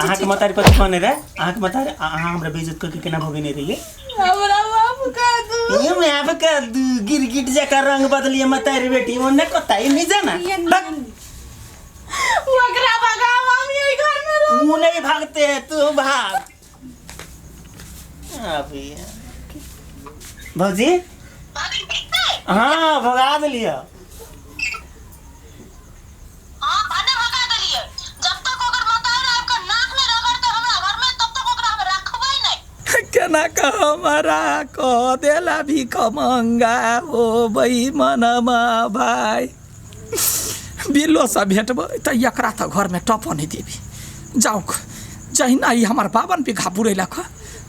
बुझै अहाँके छी मतारी कथी कहने रहे अहाँके मतारी अहाँ हमरा बेइज्जत करके केना भगेने रहियै हमरा माफ कर दू ये मैं आप का गिरगिट जका रंग बदलिए मतारी बेटी ओने कता ई नहीं जाना बक, ओकरा भगाओ हम यही घर में रहब ऊ नहीं भागते हैं तू भाग अभी भौजी हाँ भगा दिलियो हाँ भने भगा देलियै जब तक ओकर मतार आबि कऽ नाक नहि रगड़तै हमरा घरमे तब तक ओकरा हम रखबै नहि केना कऽ हमरा कह देला भीख मंगा हो मनमा भाई बिल्लोसँ भेटबै तऽ एकरा तऽ घरमे टपऽ नहि देबी जाउ जहिना ई हमर 52 बीघा बुरेलक हँ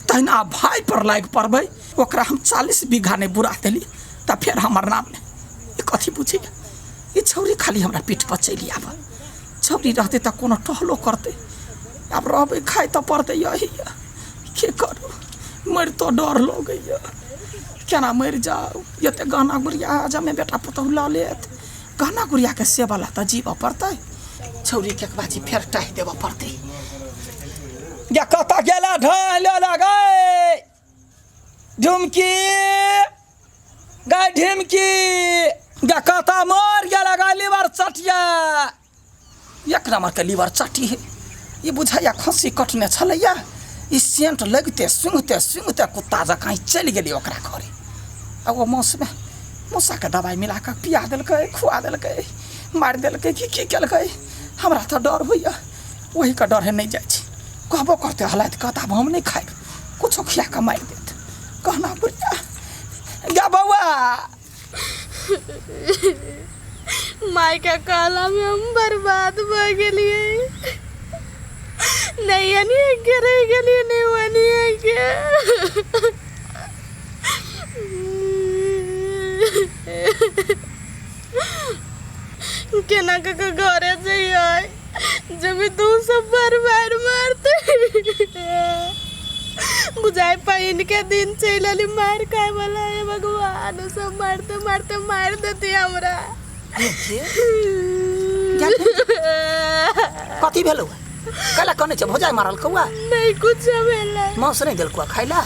तहिना भाइ पर लागि पड़बै ओकरा हम 40 बीघा नहि बुरा देली तऽ फेर हमर नाम नहि ई कथी बुझैए ई छौरी खाली हमरा पीठ पर चलि आबऽ छौरी रहतै तऽ कोनो टहलो करतै आब रहबै खाइ तऽ पड़तै यही के करू मरितो डर लगैए केना मरि जाउ एते गहना गुड़िया जमे बेटा पुतहु लऽ लेत गहना गुड़ियाके सेवा लए तऽ जीबऽ पड़तै छौरीके एक बाजी फेर टाहि देबऽ पड़तै या कतऽ गेला ढाइ लऽ गए झुमकी गाय ढिमकी गा कतऽ मर गेला गाय लीवर चटिया एक नम्बरके लीवर चटी है ई बुझाइया खस्सी कटने छलैया ई सेंट लगिते सूँघते सूँघते कुत्ता जकाँ ई चलि गेलै ओकरा घरे आ ओ मासुमे मूसाके दबाइ मिला कऽ पिया देलकै खुआ देलकै मारि देलकै की की केलकै हमरा तऽ डर होइए ओहीके डरे नहि जाइ छी कहबो करतै हलाइत कहत आब हम नहि खायब कुछो खिया कऽ मारि देत कहना बुढ़िया गा बौआ माय के कहला में हम बर्बाद भऽ गेलियै नहीं अनिए के रहि गेलियै नहीं वनिए के केना कऽ के घरे जइयै जब तू सब बार बार मारते बुझाइ पानि के दिन चलि एली मारि खाय वाला हे भगवान ओ सब मारते मारते मारि देते हमरा कथी भेलौ कैला कनै छै भौजाइ मारल कौआ नहीं कुछ भेलै मांस नहि देलकौ खाइ ला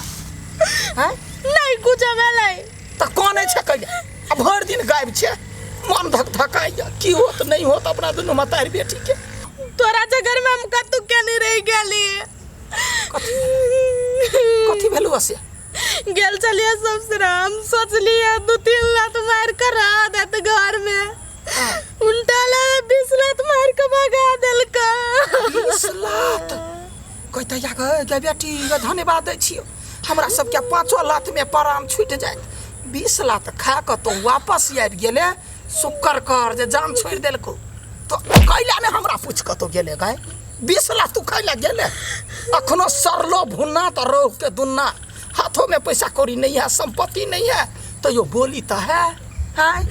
आँय नहीं कुछ भेलै तऽ कनै छै कैला आ भरि दिन गायब छै मन धक धकाइया की होत नहि होत अपना दुनू मतारी बेटी के तोरा जगर में हम कतौ के नहीं रहि गेली कथी भेलौ से गेल चलिए ससुरा हम सोचलिए 2-3 लात मार कर रह देत घर में उल्टा ला 20 लात मार के भगा देलका 20 लात कहते या गे बेटी गे धन्यवाद दै छियौ हमरा सबके पाँचो लातमे प्राण छूटि जायत 20 लात खा कऽ तो वापस आबि गेले शुक्र कर जे जान छोड़ि देलकौ तो कैला ने हमरा पूछि कतौ गेले गाय 20 लाख तू कैला गेले अखनो सरलो भुन्ना तऽ रोह के दुन्ना हाथों में पैसा कौड़ी नहीं है संपत्ति नहीं है तो यो बोली तऽ है आँय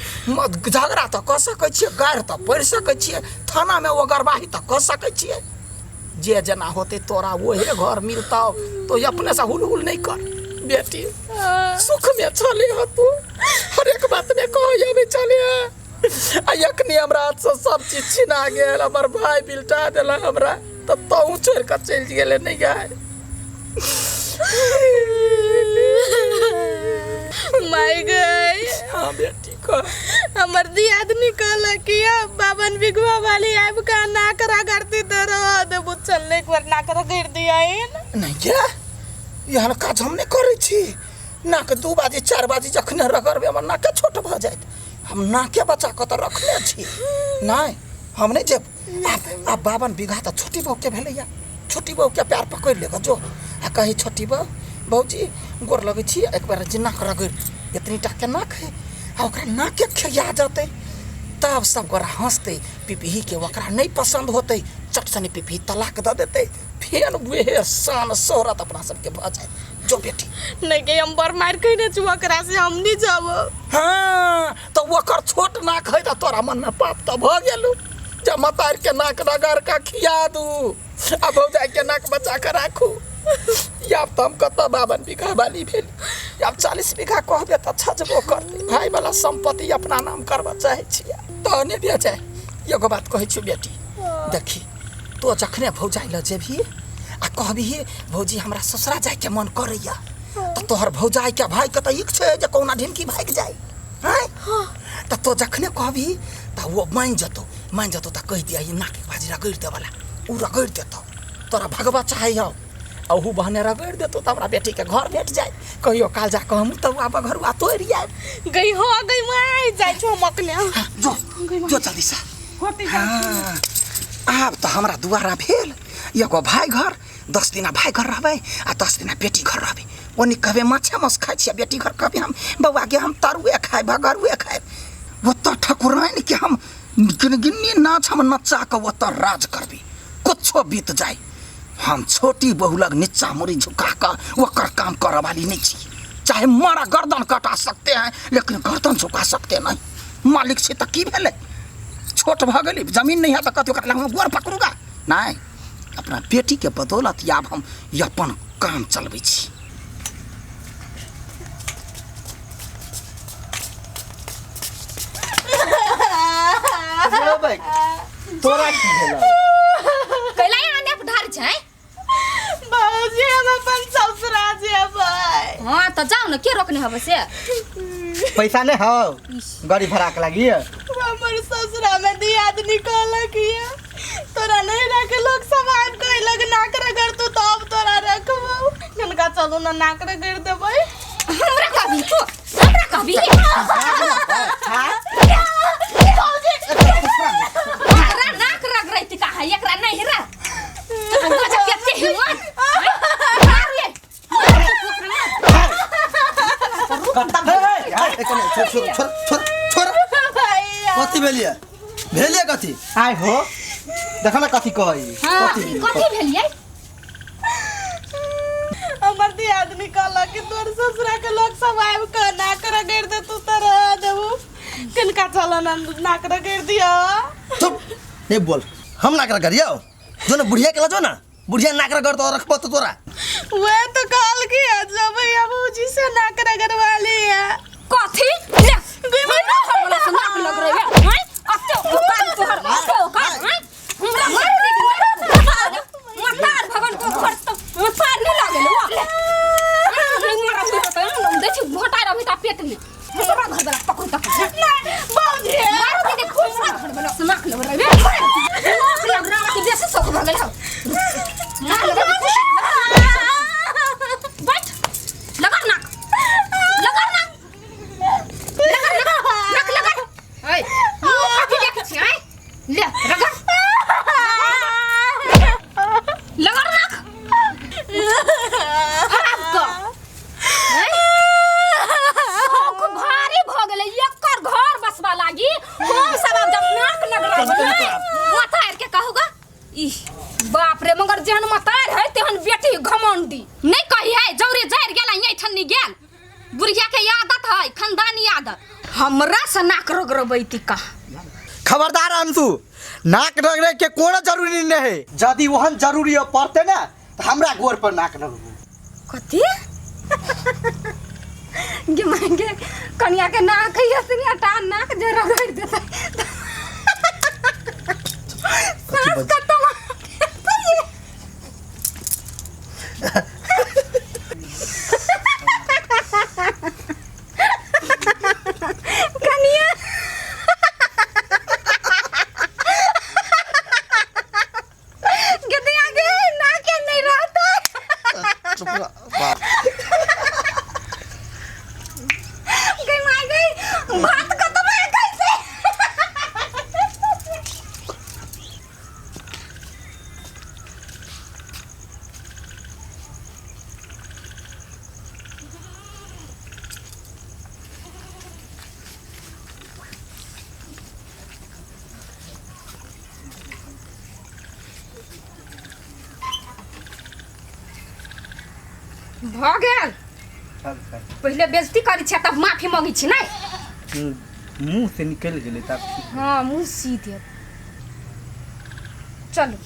झगड़ा तऽ कऽ सकै छियै गारि तऽ पढ़ि सकै छियै थानामे ओगरवाही तऽ कऽ सकै छियै जे जेना होते तोरा वहे घर मिलतौ तो अपने से हुल हुल नहीं कर बेटी सुख में चले हो तू हर एक बात में कह अभी चले आ यखनी हमरा हाथ से सब चीज छिना गेल हमर भाई बिलटा देला हमरा तऽ तहूँ छोड़ि कऽ चलि गेले नहीं गाय माय गई हाँ बेटी कह हमर दियादनी कहलक कि अब 52 बिगवा वाली आबि कऽ नाक रगड़ती तऽ रह देबू चल एक बार नाक रगड़ि दियैन नहीं क्या एहन काज हम नहि करै छी नाक 2 बाजे 4 बाजे जखने रगड़बै हमर नाके छोट भऽ जायत हम नाके बचा कऽ तऽ रखने छी नहि हम नहि जेब आब आब 52 बीघा तऽ छोटी बहूके भेलैया छोटी बहूके पैर पकड़ि लेगा जो आ कही छोटी बहू भौजी गोर लगै छी एक बार जे नाक रगड़ि एतनी टाके नाक है आ ओकरा नाके खिया जेतै तब सब गोरा हंसतै पिपही के ओकरा नहीं पसंद होतै चट सनी पिपही तलाक दऽ देतै फेर उहे शान शोहरत अपना सबके भऽ जायत जो बेटी नहीं के हम बड़ मार खैने छु ओकरा से हम नहीं जाब हाँ तऽ ओकर छोट नाक है तऽ तोरा मनमे पाप तऽ भऽ गेलौ जे मतार के नाक रगड़ कऽ खिया दू आ भौजाई के नाक बचा कऽ राखू आब तऽ हम कतऽ 52 बीघा वाली भेल आब 40 बीघा कहबे तऽ छजबो करतै भाई वाला सम्पत्ति अपना नाम करबऽ चाहै छियै तऽ नहि बेचै एगो बात कहै छियौ बेटी देखी तो जखने भौजाई लऽ जेबही आ कहबी भौजी हमरा ससुरा जाइके मन करैया तऽ तोहर भौजाई के भाई के तऽ इच्छा जे कौना ढिमकी भागि जाय आँय तऽ तो जखने कहबी तऽ ओ मानि जेतौ मानि जेतौ तऽ कहि दिया ई नाक भाजी रगड़ि देवला ओ रगड़ि देतौ तोरा भगवा चाहै हौ अहू बहने रगड़ि देतौ तऽ हमरा बेटीके घर भेट जाय कहियो काल जा कऽ हमहूँ तरुआ बघरुआ तोड़ि आयब गई हो गई मैं जाइ छो हम अपने जो जो जल्दी से हाँ, आब तऽ हमरा दुआरा भेल एगो भाय घर 10 दिना भाय घर रहबै आ 10 दिना बेटी घर रहबै। ओनी कहबै माछे मांस खाइ छियै, बेटी घर कहबै हम बौआ गे हम तरुए खायब भगरुए खायब। ओतऽ ठकुराइन के हम गिनगिन्नी नाच हम नचा कऽ ओतऽ राज करबै, कुछो बीत जाय हम छोटी बहू लग नीचा मुड़ी झुका कऽ ओकर काम करऽ वाली नहीं छी। चाहे मारा गर्दन कटा सकते हैं लेकिन गर्दन झुका सकते नहीं। मालिक छी तऽ की भेलै, छोट भऽ गेली जमीन नहीं है तऽ कथी ओकरा लग हम गोर पकड़ूगा नहीं। अपना बेटी के बदौलत आब हम अपन काम चलबै छी। तोरा की भेलौ? कैला यहाँ ने ढार छै? बाबूजी हम अपन ससुरा जेबै। हाँ तो जाओ ना, के रोकने हबे से? पैसा नहीं हो गाड़ी भाड़ा के लागी। हमर ससुरा में दियादनी कहलक ये तोरा नहीं रखे लोग सब आबि कहलक नाक रगड़ तू तब तोरा रखबौ। कनका चलू ना नाक रगड़ देबै। हमरा कहबी तू, हमरा कहबी। एकरा नाक रगड़ैत का है, एकरा नहीं रा। गजब के एते हिम्मत। मार ले। छोड़ छोड़ छोड़ छोड़ छोड़। कथी भेलिए? भेलिए कथी? आय हो देखो ना कथी कहै। हां कथी भेलिए? हमर दियादनी कहलक कि तोर ससुरा के लोग सब आबि कऽ नाक रगड़ि देतौ तऽ रह देबू। कनका चल ना नाक रगड़ि दिअ। चुप नहीं बोल, हम नाक रगड़ियौ जो ना बुढ़िया के लजो ना, बुढ़िया नाक रगड़ तो रखबो तो तोरा। वह तो कहल कि जो भैया भौजी से नाक रगड़वा लिया। कथी? ले हमरा हमरा से नाक लग रही है। हैं अते औकात तोहर, अते औकात। हैं हमरा मार दे मतार भगवान को घर तो मतार नहीं लागल वो। नहीं मारा तो तो देखि घोटा रही ता पेट में। हमरा घर वाला पकड़ू तक नहीं भौजी मार दे देखो हमरा घर वाला से नाक लग रही है। नाक लग रहा है बेसी शौक भ गेल हौ। नाक लग रहा बैठ लगा नाक, लगा नाक, लगा नाक लगा। ओए मुंह कथी देखै छी? आय ले रगड़ लगा नाक। आब तो शौक भारी भ गेलै। एकर घर बसबा लागी हम सब आब जब नाक लग रहा है मतार के कहूगा। इह बाप रे, मगर जेहन मतार है तेहन बेटी घमंडी नहीं कही है। जौरे जर गेल यही ठन्नी गेल। बुढ़िया के आदत है, खानदानी आदत। हमरा से नाक रगड़बैती का। खबरदार अंशु, नाक रगड़े के कोनो जरूरी नहीं है। यदि ओहन जरूरी पड़ते ना तो हमरा गोर पर नाक रगड़ू। कथी गे मांगे कनिया के नाक है से हटा नाक जे रगड़ देतै। सांस खत्म। कनिया गदिया गे नाक नहीं रहता। चुप रह बाप। गई माय गई भात खत्म है कैसे? भ गेल। पहिले बेइज्जती करै छी तब माफी मांगै छी नै? मुंह से निकल गेलै तब। हाँ मुंह सी दे। चलू।